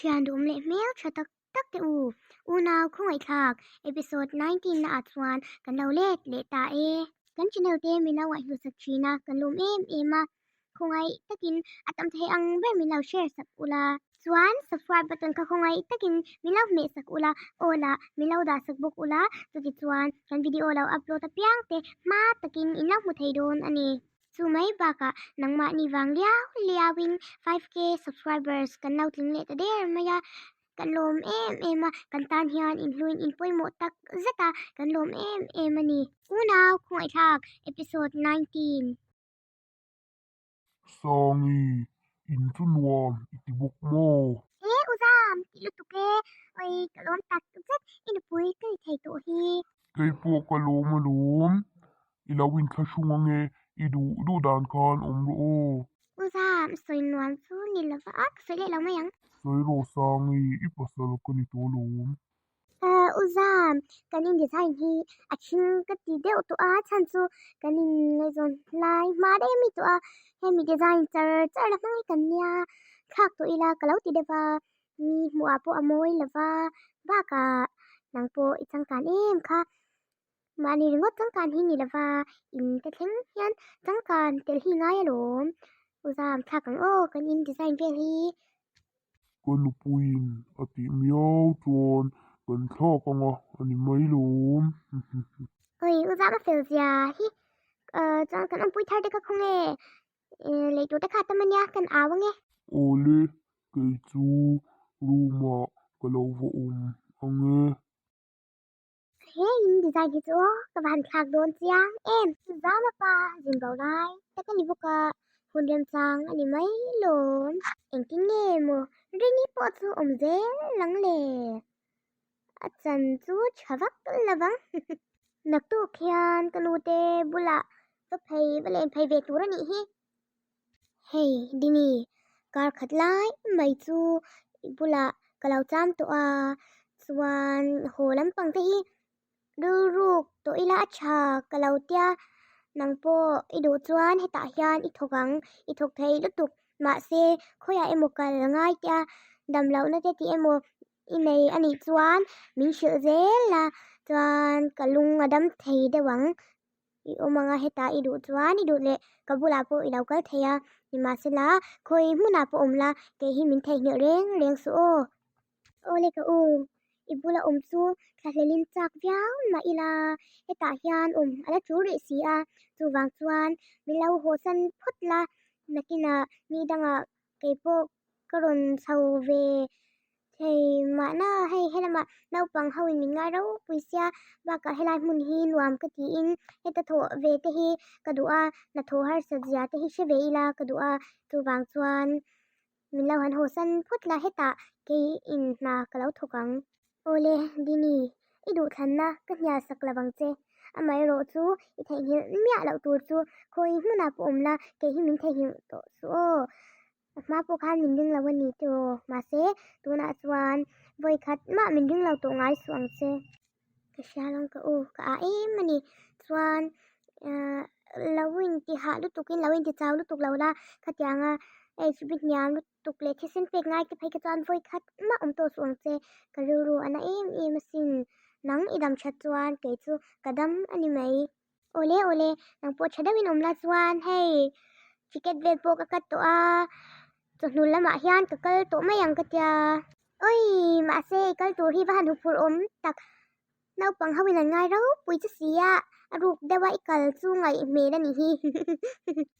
Thian duhawm leh hmel tha tak tak teh u. Unau khawngaihthlak episode 19 na ah chuan kan lo let leh ta e. Kan channel te min lo ngaihhlusak thin a, kan lawm em em a. Khawngaih takin a tam thei ang ber min lo share sak ula. Chuan subscribe button kha khawngaih takin min lo hmeh sak ula, all ah min lo dah sak bawk ula, chutichuan kan video lo upload apiang te hma takin in lo hmu thei dawn a ni. Chu mai bakah nangmahni vang liau liauin 5K subscribers kan lo tling leh ta der mai a, kan lawm em em a, kan tan hian inhluin in pawimawh tak zet a, kan lawm em em a ni. Unau khawngaihthlak episode 19. Sangi, in chu nuam i ti bawk maw? He u zam ti lutuk e, oi ka lawm tak zet i nupui ka ni thei tawh hi. Keipawh ka lawm alawm, I lo inthlahrung ange, i duh duh dan khan awm rawh aw. U Zam, sawi nuam chu ni lova a, ka sawi leh lo mai ang. Sawi rawh Sangi, i pasal ka ni tawh alawm. U Zam, kan in design hi a thing ka ti deuh tawh a, chhan chu kan in ngaihzawn lai hma daih ami tawh a, hemi design char char la hmang hi kan nia, thlak tawh ila ka lo ti deuh a, mi hmuh ah pawh a mawi lova, bakah nang pawh i changkan em kha. Mahni ringawt changkan hi ni lova in te thleng hian changkan tel hi ngai alawm. U Zam thlak ang aw kan in design vel hi. Ka nupuiin a tih miau chuan kan thlak anga a ni mai lawm. Oi U Zam a fel zia hi chuan kan awmpui thar te kha khaw nge lei tur te kha tam ania kan au ange. Awle kei chu room ah ka lo va awm ange. He in design hi chu ka va han thlak dawn chiang em. Zama pa zin bo lai tak a ni bawk a, hun remchang a ni mai lawm. Engtin nge maw Rini pawh chu awm zel ang le? A chan chu tha vak lo vang. Naktuk hian ka nute bulah va phei va len phei ve tur a nih hi. Hei Dini, kar khat lai mai chu i bulah ka lo cham tawh a, chuan haw lampang te hi rilruk tawh ila a tha ka lo tia, nang pawh i duh chuan hetah hian i thawk ang, i thawk thei lutuk mahse khawiah emaw kal ngai tia damlohna te tih emaw i nei a nih chuan min hrilh zel a, chuan ka lung a dam thei deuh ang. I awm ang a, hetah i duh chuan i duh leh ka bulah pawh i lo kal thei a, nimahsela khawi hmunah pawh awm la, kei hi min theihnghilh reng reng suh aw. Awle ka u, i bula awm chu thlahlelin chak viau mah ila, hetah hian awm a la tul rih si a, chuvang chuan min lo hawsan phawt la, nakinah ni dangah kei pawh ka rawn chho ve thei mahna hei helamah naupang ho in min ngai ropui sia bakah helai hmun hi nuam ka tiin heta thawh ve te hi ka duh a hnathawh harsat zia te hi hre ve ila ka duh a chuvang chuan min lo han hawsan phawt la hetah kei in hna ka lo thawk ang. Awle Dini i duhthlanna ka hnial sak lo vang che amaherawh chu i theihnghilh miah loh tur chu khawi hmunah pawh awm la kei hi min theihnghilh tawh suh aw. A hma pawh khan min ring lo a ni tiraw? Mahse, tunah chuan vawi khat mah min ring lo tawh ngai suh ang che. Ka hria lawng ka u, ka ah em a ni. Chuan ahh lo inti hah lutukin lo inti chau lutuk lo la, khatianga HB hniam lutuk leh thisen pek ngai te phei kha chuan vawi khat mah awm tawh suh ang che. Ka rilru a na em em asin. Nang i dam that chuan kei chu ka dam a ni mai. Awle awle, nang pawh tha deuhin awm la chuan hei ticket vel pawh ka cut tawh a, chawhnu lamah hian ka kal tawh mai ang ka tia. Oi, mahse i kal tur hi va han huphurh awm tak, naupang ho in an ngai ropui che si a, a ruk deuh a i kal chu ngaih hmel a nih hi.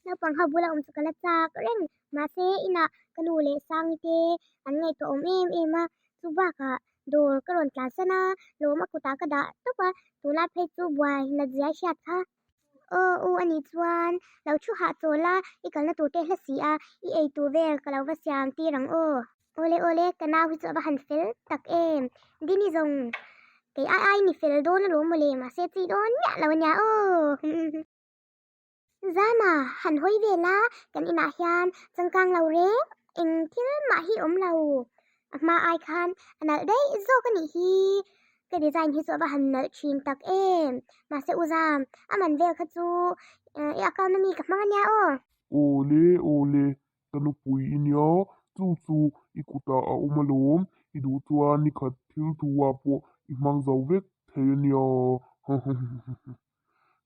Naupang ho bula awm chu ka la chak reng, mahse inah ka nu leh Sangi te an ngaihtuah awm em em a, chu bakah Dawr ka rawn tlansan a, lawm a kutah ka dah tawp a, tunlai phei chu buai nat zia i hriat kha. Aw u a nih chuan lo thu hah chawl a, i kalna tur te hla si a, i ei tur vel ka lo va siam tir ang aw. Awle awle, ka nau hi chu a va han fel tak em. Dini zawng, kei ai ai ni fel dawn alawm mawle, mahse chi dawn miah lo ania aw. Zama, han hawi ve la, kan inah hian changkang lo reng, eng thil mah hi awm lo. A hma ai khan a nalh daih zawk a nih hi. Ka design hi chu a va han nalh thin tak em. Mahse u Zam, a man vel kha chu i account ami ka hmang ania aw. Awle, awle, ka nupui i nia. Chu chu i kutah a awm alawm, i duh chuan ni khat thil thu ah pawh i hmang zo vek thei a nia.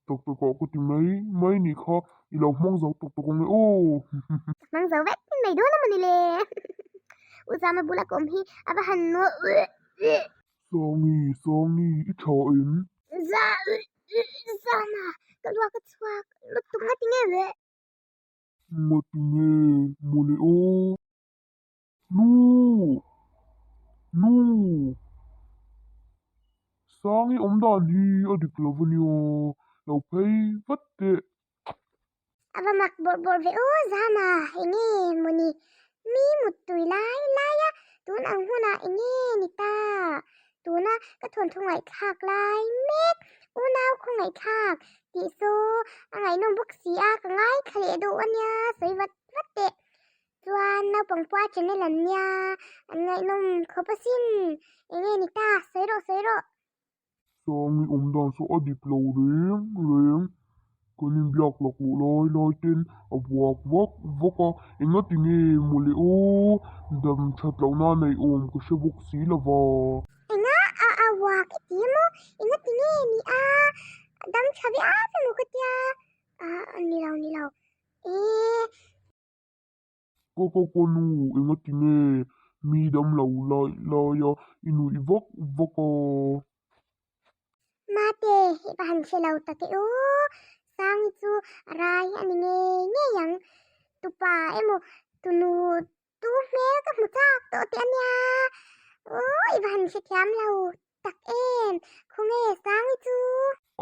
Tak takah ka ti mai mai nih kha, i lo hmang zo tak tak ang e aw. Ka hmang zo vek mai dawn a mawni le. U Zama bula ka awm hi a va han nual. Sangi, Sangi, i tha em? Za, Zama, ka luak a chhuak lutuk nga ti nge le? Nga ti nge mawle aw? Nu! Nu! Sangi awm dan hi a dik lo a nia, lo phei vat teh. A va mak bawrh bawrh ve aw Zama, enge mawni mi muttui lai lai a, tun ang hunah enge ni ta? Tuna ka thawnthu ngaihthlak lai mek unau khawngaihthlak tih saw a ngaihnawm bawk si a, ka ngaithla leh duh a nia, sawi vat vat teh. Chuan naupang pua channel an nia, an ngaihnawm khawp asin, enge ni ta, sawi rawh sawi rawh. Sangi awm dan saw a dik lo reng reng, kan inbiak lak luh lai lai ten a buak vak vak a, engati nge mawle aw, dam that lohna neih awm ka hre bawk si lo va. Enga a a buak i ti emaw, engati nge ni a, dam tha ve a emaw ka tia, ah ni lo ni lo, eh. Ka ka ka nu engati nge mi dam lo lai lai a i nuih vak vak a. Mate, i va han hre lo tak e u, Sangi chu a rai a ni ngei ngei ang, tupa emaw tunu tu hmel ka hmu chak tawh teh a nia, aw i va han hrethiam lo tak em, khawnge Sangi chu?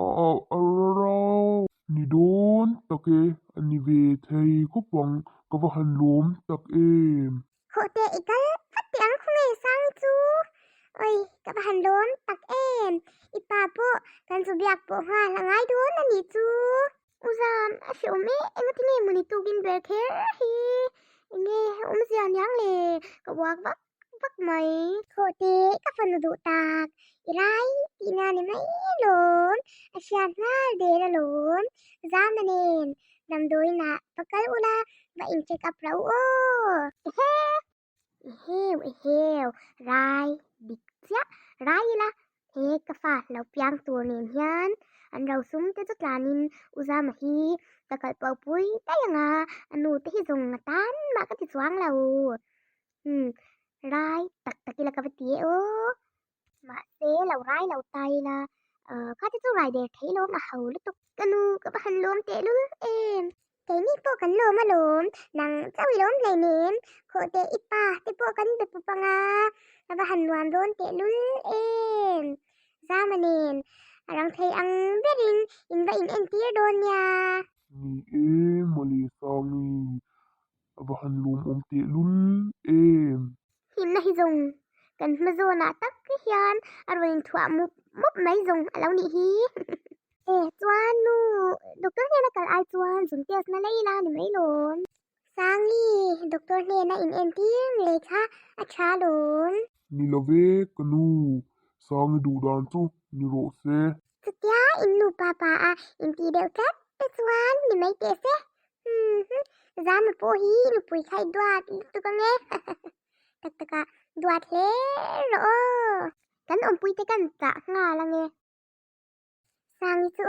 A a a rau ni dawn tak e, a ni ve thei khawp ang, ka va han lawm tak em. Hawh teh i kal vat teh ang khawnge Sangi chu? Oi, ka va han lawm tak em, i pa pawh kan zu biak pawh nghal a ngai dawn a nih chu. U Zam, a hreawm e, engati nge mawni tukin ber kher hi, enge awmzia niang le, ka uak vak. vak mai. Thawh teh ka fanu duh tak, i rai tihna ni mai alawm, a hriat nghal der alawm, Zama nen damdawiinah va kal ula va in check up rauh aw. Ehe! Eheu eheu, rai dik chiah, rai ila he ka fa lo piang tur nen hian an rosum te chu tlanin U Zama hi ka kalh pau pui daih ang a, a nu te hi zawng a tan mah ka ti chuang lo. Umm, rai tak tak ila ka va ti e aw. Mahse, lo rai lo ta ila, ahh kha te chu rai der thei lawm a ho lutuk. Ka nu, ka va han lawm tehlul em. Keini pawh kan lawm alawm, nang chauh i lawm hleinem, khawh teh i pa te pawh kan be pup anga, ka va han nuam dawn tehlul em. Zama nen, a rang thei ang berin in va in entir dawn nia. Ni e, mawle Sangi, A va han lawmawm tehlul em! Hlimna hi zawng kan hma zawnah tak hian a rawn inthuah mup mup mai zawng a lo nih hi. E chuan nu, doctor hnena kal ai chuan zun test na lei la ni mai lawm. Sangi, doctor hnena in entir ngei kha a tha lawm. Ni lo ve ka nu, Sangi duh dan chu ni rawh se. Chutia in nupa pa a intih deuh tlat te chuan ni mai teh se. Umm Zama pawh hi nupui kha i duat lutuk ang e. Tak taka duat hle rawh aw. Kan awmpui te kan chah nghal ang e. Sangi chu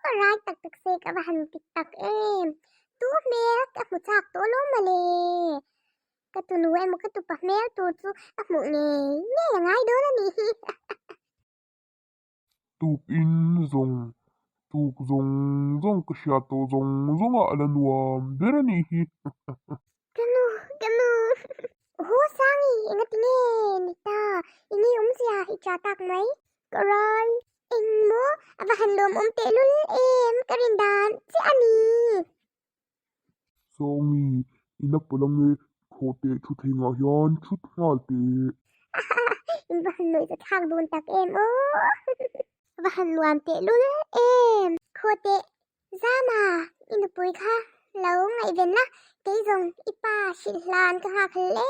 aw rai tak tak se ka va han ti tak em. Tu hmel ka hmu chak tawh lo mawle. Ka tunu emaw ka tupa hmel tur chu ka hmuh ngei ngei a ngai dawn a nih hi. Tuk in zawng, tuk zawng zawng ka hriat tawh zawng zawng ah a la nuam ber a nih hi. Ka nu, ka nu. Aw Sangi, engati nge ni ta? Enge awmzia i cha tak mai? Ka rai. Eng maw? A va han lawmawm tehlul em, ka rin dan chiah a ni. Sangi, i na pawlh ange, khaw teh thu thei ngah hian thut nghal teh. In va han nuih zathlak dun tak em aw. Va han nuam teh lul em. Khaw teh Zama, i nupui kha lo ngaihven la, kei zawng i pa hrilh hlan ka nghak hle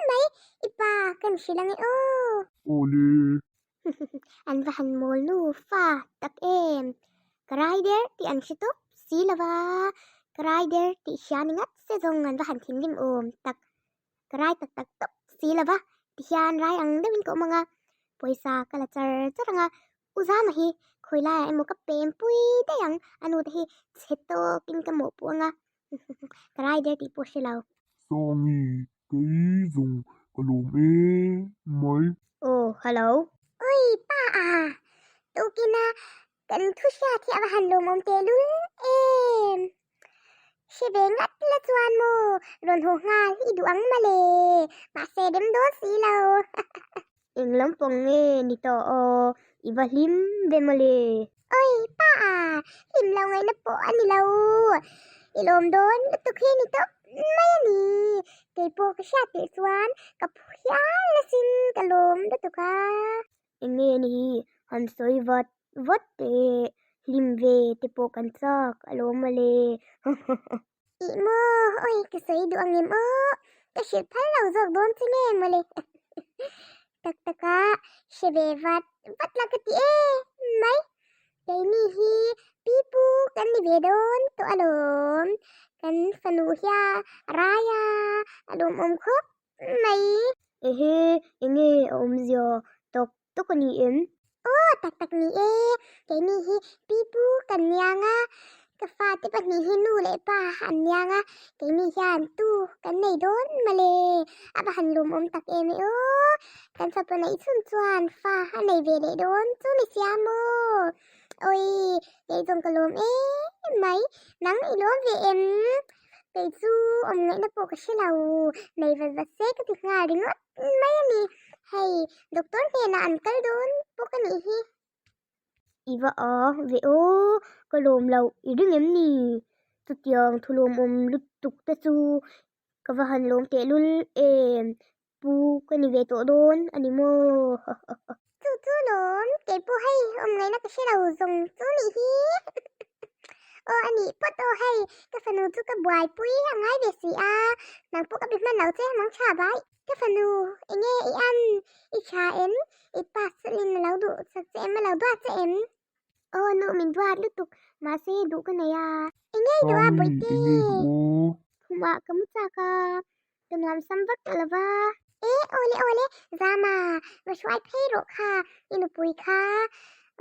mai, i pa kan hrilh ange aw. Aw le. An va han mawl nu fa tak em. Ka rai der tih an hre tawp si lo va, ka rai der tih hria ni ngat se zawng an va han thinrim awm tak. Ka rai tak tak tawp si lo va, tihian rai ang deuhin ka awm ang a, pawisa ka la char char ang a, U Zama hi khawi laiah emaw ka pem pui daih ang, a nu te hi chhe tawkin ka mawhpuh ang a, ka rai der tih pawh hre lo. Sangi, kei zawng ka lawm em mai. Aw, hello. Ui, pa a, tukina kan thu hriat hi a va han lawmawm tehlul em. Hre ve ngat la chuan maw rawn haw nghal i duh ang male, mahse rem dawn si lo. Eng lampang nge ni tawh aw, i va hlim ve mawle. Oi pa a, hlim lo ngaihna pawh a ni lo. I lawm dawn lutuk hi ni tawp mai a ni. Kei pawh ka hriat teh chuan ka phu hial asin ka lawm lutuk a. Eng nge ni han sawi vat vat teh, hlim ve te pawh kan chak alawm mawle. Ih maw, oi ka sawi duh ang em aw, ka hrilh phal lo zawk dawn che nge mawle. Tak tak a, hre ve vat vat la ka ti e mai. Keini hi pipu kan ni ve dawn tawh alawm, kan fanu hia a rai a, a lawmawm khawp mai. Ehe, enge a awmzia tak tak a ni em? Aw, tak tak ni e, keini hi pipu kan niang a, ka fate pahnih hi nu leh pa an niang a, keini hian tu kan nei dawn mawle, a va han lawmawm tak em e aw, kan fapa neih chhun chuan fa a nei ve leh dawn chu ni sia maw? Awii, kei zawng ka lawm em mai, nang i lawm ve em? Kei chu awm ngaihna pawh ka hre lo, nei vat vat se ka ti nghal ringawt mai a ni. Hei, doctor hnenah an kal dawn bawk a nih hi. I va a ve aw, ka lawm loh i ring em ni? Chutiang thulawmawm lutuk te chu ka va han lawm tehlul em? Pu ka ni ve tawh dawn a ni maw? Chu chu lawm, kei pawh hei awm ngaihna ka hre lo zawng chu nih hi. Aw a nih pawt aw hei, ka fanu chu ka buaipui a ngai ve si a, nang pawh ka be hman lo che mang tha bai. Ka fanu, enge i an, i tha em? I pa salin a lo duh chak che em, a lo duat che em? Aw nu min duat lutuk, mahse duh ka nei a. Enge i duh a Bawihte? Enge i duh aw? Khumah ka mu chak a, ka nuam sam vak lo va. E awle awle, Zama, va hruai phei rawh kha, i nupui kha.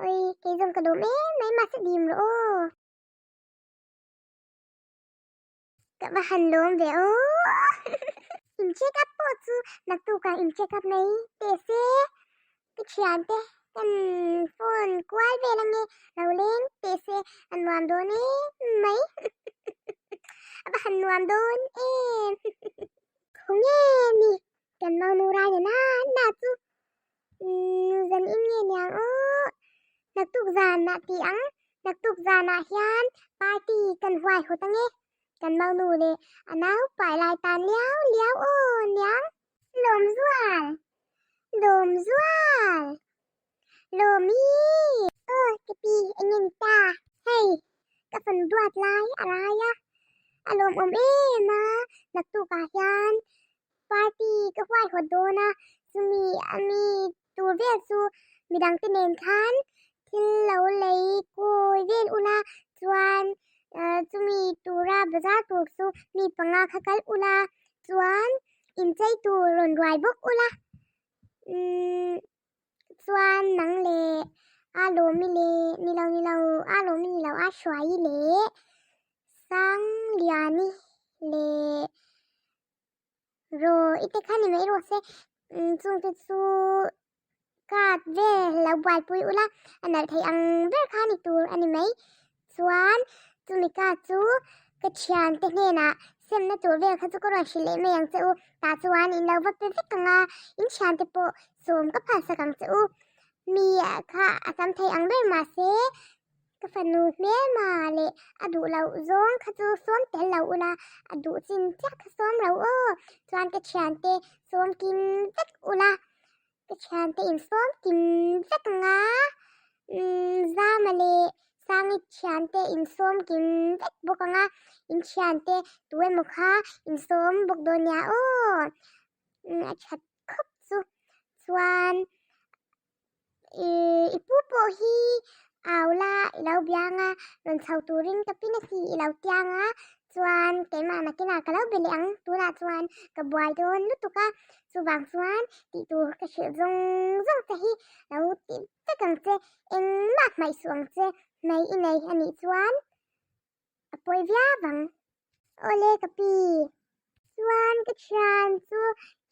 Oi, kei zawng ka duh mai mai mahse dim rawh aw. Ka va han lawm ve aw. In check up pawh chu naktukah in check up mai teh se. Ka thiante kan phone kual vel ange lo leng teh se a nuam dawn em mai. A va han nuam dawn em. Khawnge ni kan mau nu rai nena na chu zan in nge niang aw. Naktuk zanah tih ang, naktuk zanah hian party kan huai hawt ange. Kan mau nu leh a nau pai lai tan liau liau aw niang. Lawmzual! Lawmzual! Lawmi! Aw ka pi eng nge ni ta? Hei, ka fanu duat lai a rai a, a lawmawm em a, naktukah hian party ka huaihawt dawn a, chumi ami tur vel chu midangte nen khan thil lo lei kawi vel ula chuan chumi tura bazar tur chu mi panga kha kal ula chuan inchei tur rawn ruai bawk ula umm chuan nang leh a lawmi leh ni lo ni lo a lawmi ni lo a hruai leh Sangliani leh Raw i te kha ni mai rawh se chung te chu card vel lo buaipui ula a nalh thei ang ber kha ni tur a ni mai chuan chumi card chu ka thian te hnenah semna tur vel kha chu ka rawn hrilh leh mai ang che u tah chuan in lo va pe vek ang a in thian te pawh sawm ka phalsak ang che u mi kha a tam thei ang ber mahse Ka fanu hmelma leh a duh loh zawng kha chu sawm tel lo ula, a duh chin chiah kha sawm lo aw. Chuan ka thiante sawm kim vek ula, ka thiante in sawm kim vek ang a, umm Zama leh Sangi thiante in sawm kim vek bawk ang a, in thiante tu emaw kha in sawm bawk dawn nia aw. Umm a that khawp chu chuan. I pu pawh hi au la i lo biang a, rawn chho turin ka pin a ti i lo tiang a, Chuan keimah nakinah ka lo be leh ang, tunah chuan ka buai dawn lutuk a, chuvang chuan tih tur ka hrilh zawng zawng che hi lo ti vek ang che, engmah hmaih suh ang che, hmei i nei a nih chuan a pawi viau ang. Awle ka pi, chuan ka thian chu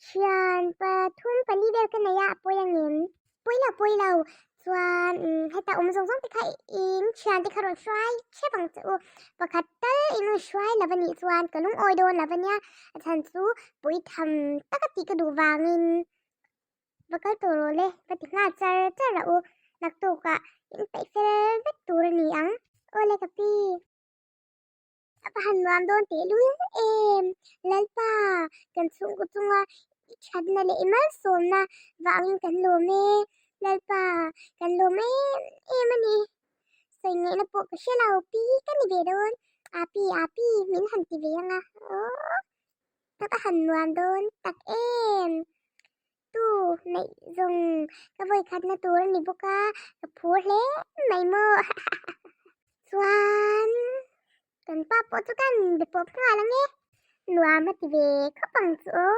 thian pathum pali vel ka nei a, a pawi angem? Pawi lo pawi lo, chuan heta awm zawng zawng te kha in thian te kha rawn hruai hrep ang che u, pakhat tal in rawn hruai lo a nih chuan ka lungawi dawn lo a nia, a chhan chu pawi tham taka tih ka duh vangin va kal tawh rawh le, va ti nghal char char a u, naktukah in peih fel vek tur a ni ang, awle ka pi. A va han nuam dawn teh lul em! Lalpa, kan chhungkaw chunga i thatna leh i malsawmna vangin kan lawm e. Lalpa, kan lawm em em a ni. Sawi ngaihna pawh ka hre lo, pi ka ni ve dawn. Api, api, min han ti ve ang a. Aww, a va han nuam dawn tak em! Tu neih zawng ka vawi khatna tur a ni bawk a, ka phur hle mai maw. Chuan kan pa pawh chu kan be pawp nghal ang e, nuam a ti ve khawp ang chu aw.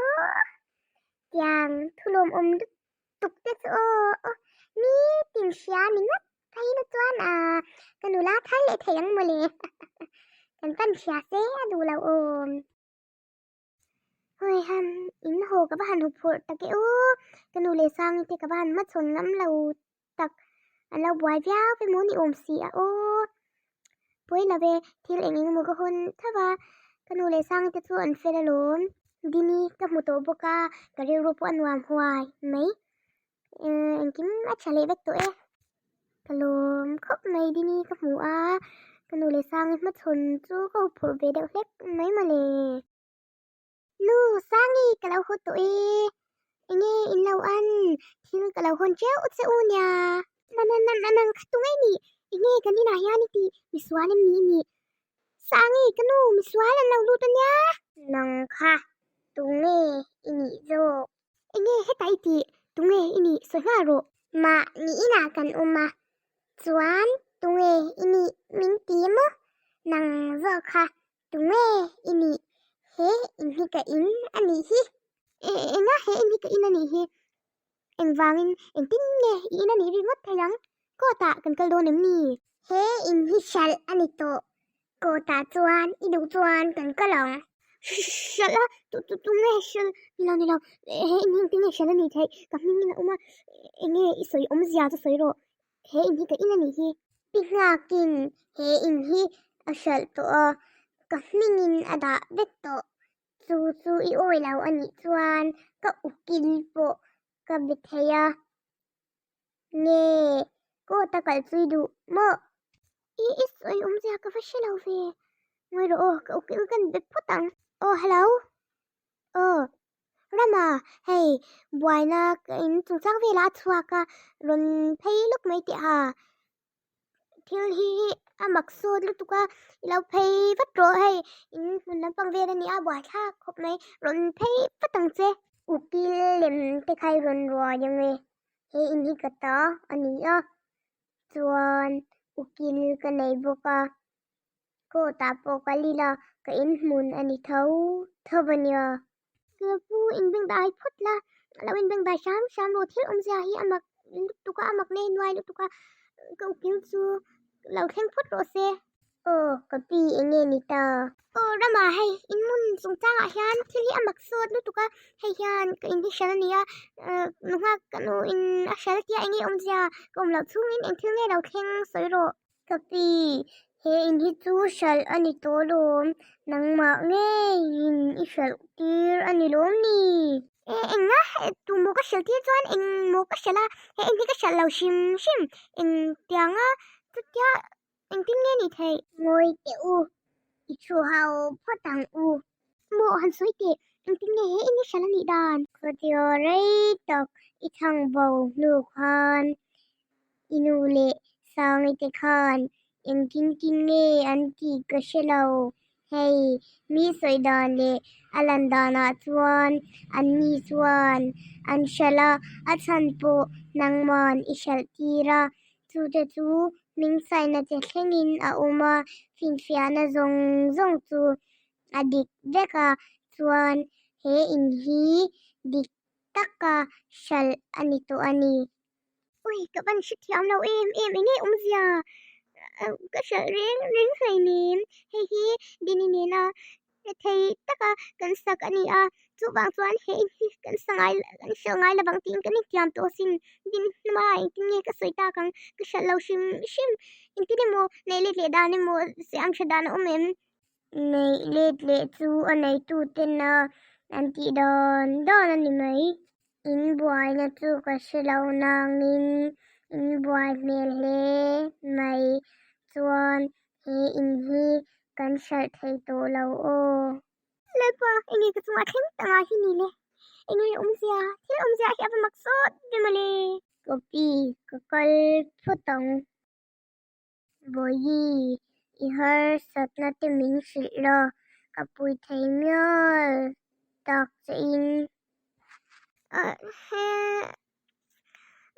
Tiang thulawm awm lutuk te chu aw aw nitin hria ni ngawt phei na chuan a ka nula thar leh thei ang mawle. Kan pan hria se a duh lo awm. Hawi han in haw ka va han hu phurh tak e aw, ka nu leh Sangi te ka va han hmachhawn ngam lo tak, an lo buai viau ve maw ni awm si a aw. Pawi lo ve, thil eng eng emaw ka hawn tho va, ka nu leh Sangi te chu an fel alawm. Dini ka hmu tawh bawk a, ka rilru pawh a nuam huai mai, engkim a tha leh vek tawh e. Ka lawm khawp mai Dini ka hmu a, ka nu leh Sangi hmachhawn chu ka huphurh ve deuh hlek mai mawle. Nu Sangi ka lo haw tawh e, enge in lo an, thil ka lo hawn teuh che u nia. Na na na na nang kha tunge nih, enge kan inah hian i tih, misual em ni i nih? Sangi ka nu misual an lo lut a nia. Nang kha tunge i nih zawk? Enge hetah i tih? Tunge i nih sawi nghal rawh. Mahni inah kan awm a, chuan tunge i nih min ti maw? Nang zawk kha tunge i nih? He in hi ka in a nih hi. Enga he in hi ka in a nih hi? Engvangin engtin nge i in a nih ringawt thei ang? Court ah kan kal dawn em ni? He in hi hralh a ni tawh. Court ah chuan i duh chuan kan kal ang. Hralh a? Tu tu tu nge hralh? Ni lo ni lo. He in hi engtin nge hralh a nih theih? Ka hming in a awm a. Enge i sawi awmzia chu sawi rawh. He in hi ka in a nih hi. Pi nghakin he in hi a hralh tawh a. Ka hming in a dah vek tawh. Chu chu i awi lo a nih chuan ka ukil pawh ka be thei a. Nge court a kal chui duh maw? I i sawi awmzia ka va hre lo ve. Ngawi rawh aw, ka ukil kan be phawt ang. Aw hello. Aw Rama hei buaina ka in chungchang velah a chhuak a, rawn phei lawk mai teh ha. Thil hi a mak sawt lutuk a, i lo phei vat rawh hei in hmun lampang vel a nia buaithlak khawp mai rawn phei vat ang che. Ukil lem te kha i rawn ruai ang e, he in hi ka ta a ni a, chuan ukil ka nei bawk a, court ah pawh kal ila ka in hmun a ni tho tho a nia. Ka pu inbengdai phawt la, a lo inbengdai hram hram rawh thil awmzia hi a mak lutuk a, a mak nei nuai lutuk a, ka ukil chu lo thleng phawt rawh se. Aw ka pi eng nge ni ta? Aw Rama hei in hmun chungchangah hian thil hi a mak sawt lutuk a, hei hian ka in hi hral a ni a, nu nghak ka nu in a hral tia eng nge awmzia ka awm loh chhungin eng thil nge lo thleng sawi rawh. Ka pi, he in hi chu hralh a ni tawh lawm, nangmah ngeiin i hralh tir a ni lawm ni? E, enga tu maw ka hralh tir chuan eng maw ka hralh a, he in hi ka hralh lo hrim hrim, eng tianga chutia engtin nge ni theih? Ngawi teh u, i thu hau phawt ang u. Maw han sawi teh, engtin nge he in hi hralh a nih dan? Khawtia rei tak i thang bo hnu khan I nu leh Sangi te khan engtin tin nge an tih ka hre lo. Hei, mi sawi dan leh a lan danah chuan an ni chuan an hralh a, a chhan pawh nangman i hralh tir a. Chute chu hming saina che thlengin a awm a, finfiahna zawng zawng chu. a dik vek a, chuan he in hi dik taka hralh a ni tawh a ni. Ui, ka van hre thiam lo em em, enge awmzia ka hralh reng reng hleinem, hei hi Dini nena thei taka kan sak a ni a, chuvang chuan he in hi kan sa ngai kan hralh ngai lovang tiin kan intiam tawh asin, Dini hnuma engtin nge ka sawi tak ang, ka hralh lo hrim hrim, engtin emaw neih let leh dan emaw siam tha dan a awm em? Neih let leh chu a neituten a an tih dan dan a ni mai. In buaina chu ka hre lo nangin in buai hmel hle mai chuan he in hi kan hralh thei tawh lo aw. Lalpa, enge ka chungah thleng tak ngai hi ni le? Enge awmzia? Thil awmzia hi a va mak sawt ve mawle. Ka pi, ka kal phawt ang. Bawihi, i harsatna te min hrilh la, ka pui thei mial tak che in. He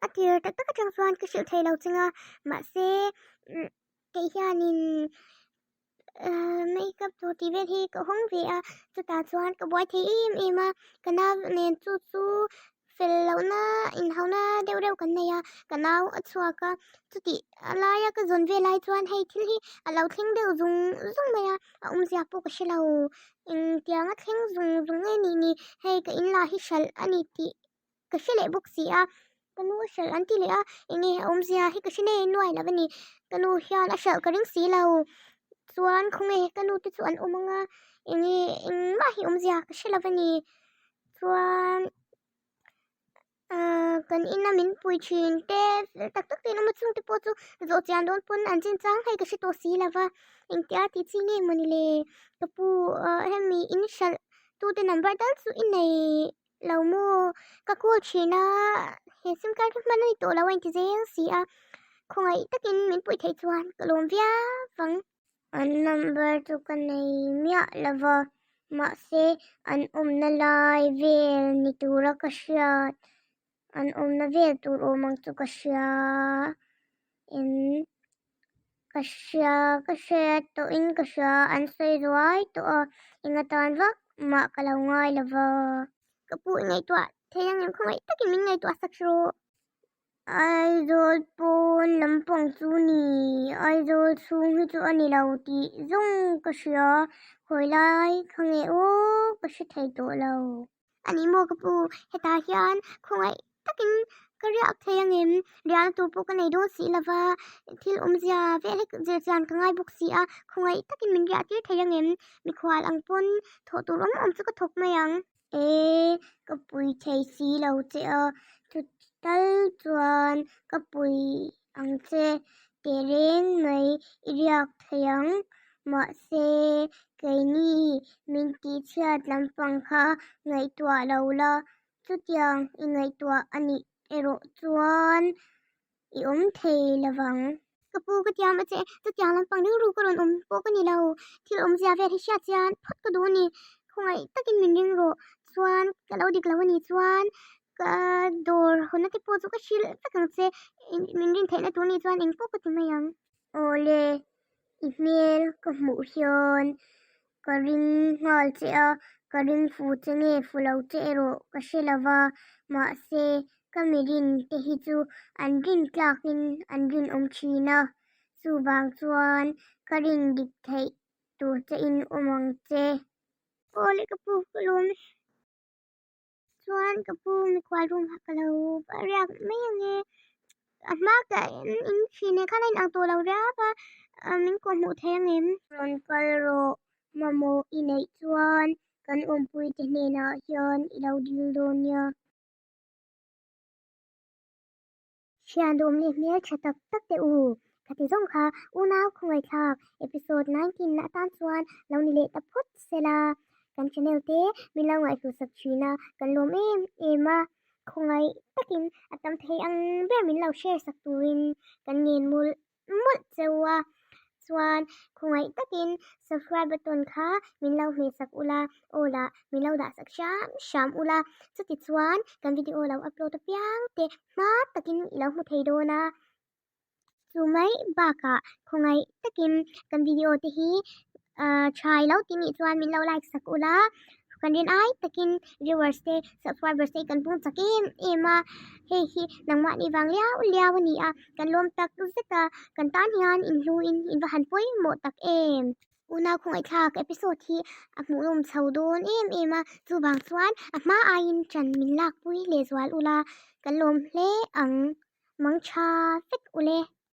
a tir tak tak atang chuan ka hrilh thei lo cheng a, mahse kei hianin makeup tur tih vel hi ka hawng ve a, chutah chuan ka buai thei em em a, ka nau nen chu chu fel lohna inhauna deuh deuh kan nei a, ka nau a chhuak a, chutih laia ka zawn vel lai chuan hei thil hi a lo thleng deuh zung zung mai a, a awmzia pawh ka hre lo, engtianga thleng zung zung nge nih ni, hei ka inla hi hralh a ni tih ka hre leh bawk si a, ka nu a hralh an ti leh a, enge a awmzia hi ka hre nei nuai lo a ni, ka nu hian a hralh ka ring si lo, chuan khawnge ka nu te chu an awm ang a, enge engmah hi awmzia ka hre lo a ni, chuan ahh kan ina min pui thin te fel tak tak te in awm a chungte pawh chu zawh chian dawn pawn an chin chang hei ka hre tawh si lo va, engtia tih chi nge mawni le, ka pu ahh hemi in hralh tute number tal chu i nei. Lo maw? Ka call thin a, he sim card hi hman a ni tawh lo a inti zel si a, khawngaih takin min puih theih chuan ka lawm viau vang. An number chu ka nei miah lo va, mahse an awmna lai vel ni tura ka hriat, an awmna vel tur awm ang chu ka hria in ka hria ka hre tawhin ka hria an sawi ruai tawh a enga tan vak mah ka lo ngai lo va. Ka pu i ngaihtuah thei ang em khawngaih takin min ngaihtuah sak rawh. Aizawl pawn lampang chu ni Aizawl chhung hi chu a ni lo tih zawng ka hria khawi lai kha nge aw ka hre thei tawh lo. A ni maw ka pu, hetah hian khawngaih takin ka riak thei angem, riahna tur pawh ka nei dawn si lova, thil awmzia vel hi zir chian ka ngai bawk si a, khawngaih takin min riah tir thei angem, mikhual ang pawn thawh tur awm awm chu ka thawk mai ang. E, ka pui thei si lo che a, chutal chuan ka pui ang che teh reng mai i riak thei ang, mahse keini min tihchhiat lampang kha ngaihtuah lo la, chutiang i ngaihtuah a nih erawh chuan i awm thei lovang. Ka pu ka tiam a che, chutiang lampang rilru ka rawn awm pawh ka ni lo, thil awmzia vel hi hriat chian phawt ka duh a ni, khawngaih takin min ring rawh, chuan ka lo dik lo a nih chuan Ka dawr hawnna te pawh chu ka hrilh vek ang che, min rin theihna tur nih chuan engpawh ka ti mai ang. Awle, i hmel ka hmuh hian ka ring nghal che a, ka ring fu che nge fu lo che erawh ka hre lo va, mahse ka mi rin te hi chu an rin tlakin an rinawm thin a, chuvang chuan ka rin dik theih tur che in awm ang che. Awle ka pu ka lawm e. Chuan ka pu mikhual room kha ka lo riak mai ange a hma ka in thin eh khan a inang tawh lo riap a min kawh hmuh thei angem. Rawn kal rawh mamawh i neih chuan kan awmpui te hnenah hian i lo dil dawn nia. Hriat duhawm leh hmel tha tak tak teh u. Khati zawng kha unau khawngaihthlak episode 19 na atan chuan lo ni leh ta phawt sela. Kan channel te min lo ngaihhluh sak thin a, kan lawm em em a. Khawngaih takin a tam thei ang ber min lo share sak turin kan ngen mawlh mawlh cheu a. Chuan khawngaih takin subscribe button kha min lo hmeh sak ula, aw lah min lo dah sak hram hram ula, chuti chuan kan video lo upload apiang te hma takin i lo hmu thei dawn a. Chu mai bakah khawngaih takin kan video te hi Tha i lo ti nih chuan min lo like sak ula, kan rin ai takin viewers te subscribers te kan pung chak em em a, hei hi nangmahni vang liau liau a ni a, kan lawm tak zet a, kan tan hian inhluin in va han pawimawh tak em. Unau khawngaihthlak episode hi a hmuhnawm chho dawn em em a, chuvang chuan a hma aiin ṭan min lakpui lehzual ula, kan lawm hle ang, mangṭha vek ule.